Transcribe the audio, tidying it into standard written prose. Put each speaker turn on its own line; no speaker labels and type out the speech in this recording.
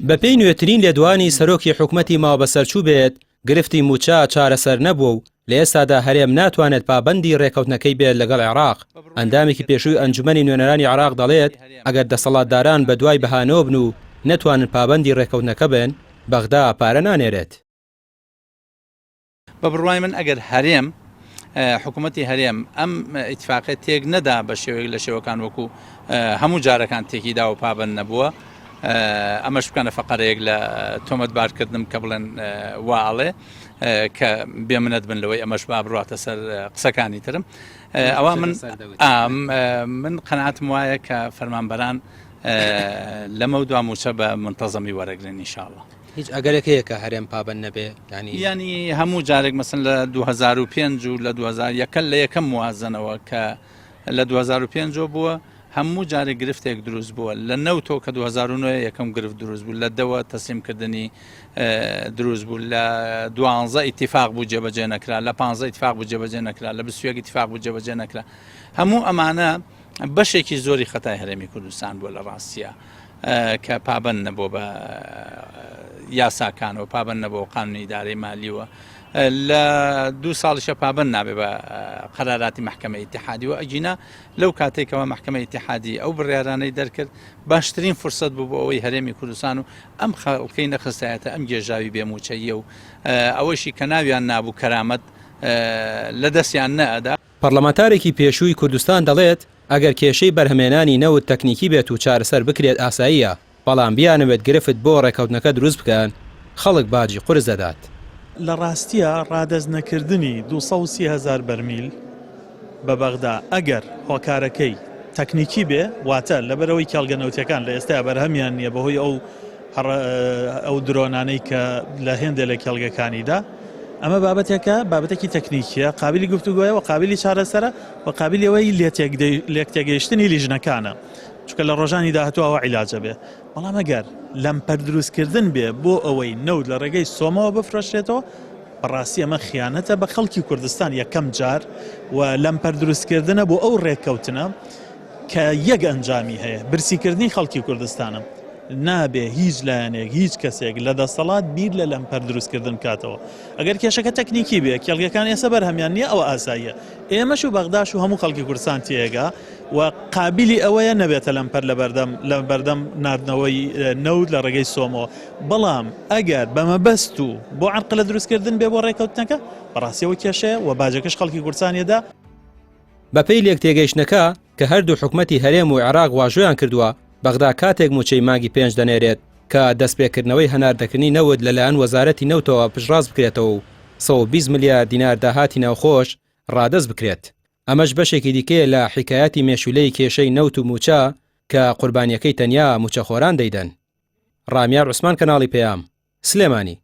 بەپێی نوێترین لێدوانی سەرۆکی حکومەتی ماوەبەسەرچوو بێت، گرفتی مووچە چارەسەر نەبووە و لە ئێستادا هەرێم ناتوانێت پابەندی رێککەوتنەکەی بێت لەگەڵ عێراق، ئەندامێکی پێشووی ئەنجومەنی نوێنەرانی عێراق دەڵێت، ئەگەر دەسەڵاتداران بەدوای بەهانەوە بن و نەتوانن پابەندی رێککەوتنەکە بن، بەغدا پارە نانێرێت.
بە بڕوای من ئەگەر هەرێم حکوومەتی هەرێم ئەم ئیتفاقێت تێک نەدا بە شێوەیەک لە شێوەکان وەکو هەموو جارەکان تێکی دا و پابند نەبووە ئەمەش بکەنە فقرەیەک لە تۆمەتبارکردنم کە بڵێن وا ئەڵێ کە بێمنەت بن لەوەی ئەمەش با بڕاتە سەر قسەکانی ترم ئەوە من من قەناتم وایە کە فەرمانبەران لەمە دوا موچە بە منتەزەمی وەرەگرن ئینشاءاللە.
هیچ ئەگەرێک هەیە کە هەرێم پابەند نەبێ
یانی یانی هەموو جارێک مەسن لە 2005 و لە 2001 لە یەکەم موازنەوە کە لە 2005 بووە هەموو جارێک گرفتێک دروست بووە لە نەوتۆ کە 2009 یەکەم گرفت دروست بوو لە دەوە تەسلیمکردنی دروست بوو لە دوانزە ئیتیفاق بوو جێبەجێ نەکرا لە پ ئیتفاق بوو جێبەجێ نەکرا لە بسوێک ئیتفاق بوو جێبەجێ نەکرا هەموو ئەمانە بەشێکی زۆری خەتای هەرێمی کوردستان بووە لە ڕاستیە کە پابند نەبووە بە یاساکانەوە پابند نەبووە قانونی ئیدارەی مالیوە لە دوو ساڵیشە پابند نابێ بە قەراراتی محکمە ئیتحادی و ئەگینا لەو کاتێکەوە محکمە ئیتحادی ئەو بڕیارانەی دەرکرد باشترین فرسەت بوو بۆ ئەوەی هەرێمی کوردستان و ئەم خەڵکەی نەخستایەتە ئەم گێژاوی بێموچەیە و ئەوەشی کە ناویان نابوو کەرامەت لە دەستیان نەئەدا.
پەڕلەمانتارێکی پێشووی کوردستان دەڵێت، ئەگەر کێشەی بەرهەمێنانی نەوت تەکنیکی بێت و چارەسەر بکرێت ئاساییە، بەڵام بیانەوێت گرفت بۆ ڕێککەوتنەکە دروست بکەن، خەڵک باجی قورس دەدات.
لە ڕاستیا ڕادەست نەکردنی 230 هەزار بەرمیل بە بەغدا ئەگەر هۆکارەکەی تەکنیکی بێ واتە لەبەرئەوەی کێڵگە نەوتیەکان لە ئێستایا بەرهەمیان نیە بەهۆی ئەو ئەو درۆنانەی کە لە هێندێ لە کێڵگەکانیدا ئەمە بابەتێکە بابەتێکی تەکنیکیە قابلی گفتوگۆیە و قابلی چارەسەرە و قابلی ئەوەی لێکتێگەیشتنی لیژنەکانە چونکە لە ڕۆژانی داهاتوو ئەوە عیلاجە بێ بەڵام ئەگەر لەمپەر دروستکردن بێ بۆ ئەوەی نەوت لە ڕێگەی سۆمەوە بفرۆشرێتەوە بەڕاستی ئەمە خیانەتە بە خەڵکی کوردستان یەکەم جار و لەمپەر دروستکردنە بۆ ئەو ڕێککەوتنە کە یەک ئەنجامی هەیە برسیکردنی خەڵکی کوردستانە. نابێ هیچ لایەنێک هیچ کەسێک لە دەسەڵات بیر لە لەمپەر دروستکردن بکاتەوە. ئەگەر کێشەکە تەکنیکی بێ، کێڵگەکان ئێستا بەرهەمیان نییە ئەوە ئاساییە. ئێمەش و بەغداش و هەموو خەڵکی کوردستان تێگا و قابیلی ئەوەیە نەبێتە لەمپەر لەبەردەم لەبەردەم ناردنەوەی نەوت لە ڕێگەی سۆمۆ. بەڵام ئەگەر بە مەبەست و بۆ عەرقلە دروستکردن بێ بۆ ڕێکەوتنەکە، بەڕاستی ئەوە کێشەیە و باجەکەش خەڵکی کوردستان یەدا.
بەپێی لێکتێگەیشتنەکە کە هەردوو حکومەتی هەرێم و عێراق واژۆیان کردووە، بەغدا کاتێک مووچەی مانگی پێنج دەنێرێت کە دەستپێکردنەوەی هەناردەکردنی نەوت لەلایەن وەزارەتی نەوتەوە پشتڕاست بکرێتەوە و 120 ملیار دینار داهاتی ناوخۆش ڕادەست بکرێت. ئەمەش بەشێکی دیکەیە لە حیکایەتی مێشوولەی کێشەی نەوت و مووچە کە قوربانییەکەی تەنیا مووچەخۆران دەیدەن. ڕامیار عوسمان کەناڵی پەیام، سلێمانی.